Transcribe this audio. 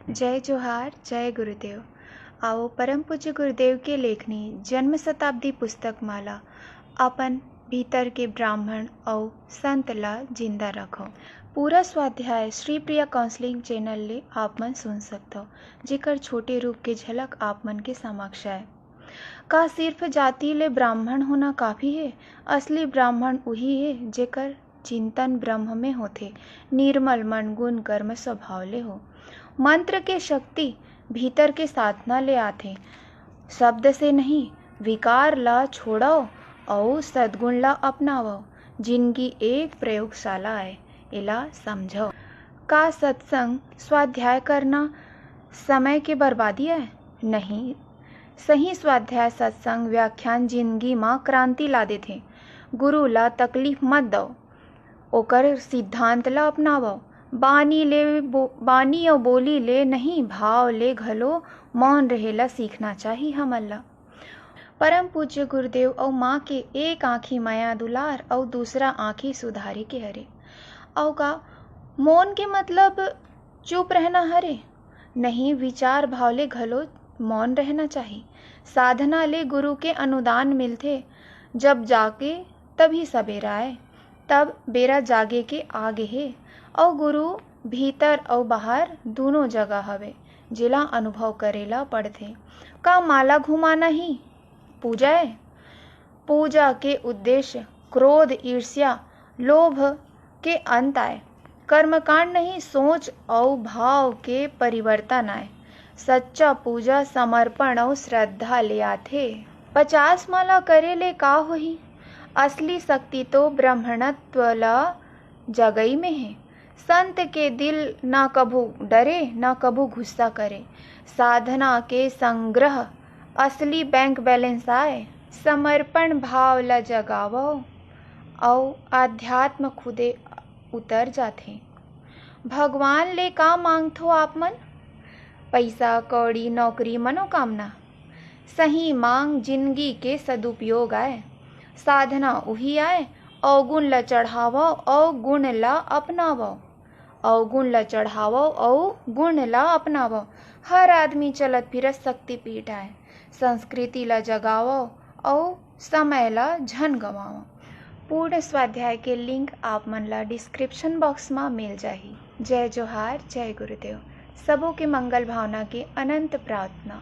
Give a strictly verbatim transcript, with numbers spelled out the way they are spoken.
जय जोहार, जय गुरुदेव। आओ परम पूज्य गुरुदेव के लेखनी जन्म शताब्दी पुस्तक माला अपन भीतर के ब्राह्मण अउ संत ला जिंदा रखो। पूरा स्वाध्याय श्री प्रिया काउंसलिंग चैनल ले आप मन सुन सकथव, जेकर छोटे रूप के झलक आप मन के समक्ष आय। का सिर्फ जाति ले ब्राह्मण होना काफी हे? असली ब्राह्मण उही हे, जेकर चिंतन ब्रह्म में होथे, निर्मल मन गुण कर्म स्वभाव ले हो। मंत्र के शक्ति भीतर के साधना ले आथे। शब्द से नहीं, विकार ला छोड़व अउ सद्गुण ला अपनावव। जिनगी एक प्रयोगशाला आय, एला समझव। का सत्संग स्वाध्याय करना समय के बर्बादी आय? नहीं। सही स्वाध्याय, सत्संग, व्याख्यान जिनगी म क्रांति ला देथे। गुरु ला तकलीफ मत दव, ओकर सिद्धांत ला अपनावव। बानी ले बो-, बानी अउ बोली ले नहीं, भाव ले घलो मौन रहे ला सीखना चाही हमन ला। परम पूज्य गुरुदेव अउ माँ के एक आँखी मया दुलार अउ दूसरा आँखी सुधारे के हरे। अउ का मौन के मतलब चुप रहना हरे? नहीं, विचार भाव ले घलो मौन रहना चाही। साधना ले गुरु के अनुदान मिलथे। जब जागे तभी सबेरा आय, तब बेरा जागे के आ गे हे। अउ गुरु भीतर अउ बाहर दूनों जगह हवे, जेला अनुभव करे ला पड़थे। का माला घुमाना ही पूजा ए? पूजा के उद्देश्य क्रोध, ईर्ष्या, लोभ के अंत आय। कर्मकांड नहीं, सोच अउ भाव के परिवर्तन आय। सच्चा पूजा समर्पण अउ श्रद्धा ले आथे। पचास माला करे ले का होही? असली शक्ति तो ब्राह्मणत्व ला जगई में हे। संत के दिल ना कभू डरे, ना कभू गुस्सा करे। साधना के संग्रह असली बैंक बैलेंस आय। समर्पण भाव ला जगावव अउ आध्यात्म खुदे उतर जाथे। भगवान ले का मांगथो आप मन? पइसा, कौड़ी, नौकरी, मनोकामना? सही मांग जिनगी के सदुपयोग आय। साधना उही आय, अवगुण ला चढ़ावव अउ गुण ला अपनावव। अवगुण ला चढ़ावव अउ गुण ला अपनावव। हर आदमी चलत फिरत शक्तिपीठ आय। संस्कृति ला जगावव अउ समय ला झन गंवावव। पूर्ण स्वाध्याय के लिंक आप मन ला डिस्क्रिप्शन बॉक्स मा मिल जाही। जय जोहार, जय गुरुदेव। सबो के मंगल भावना के अनंत प्रार्थना।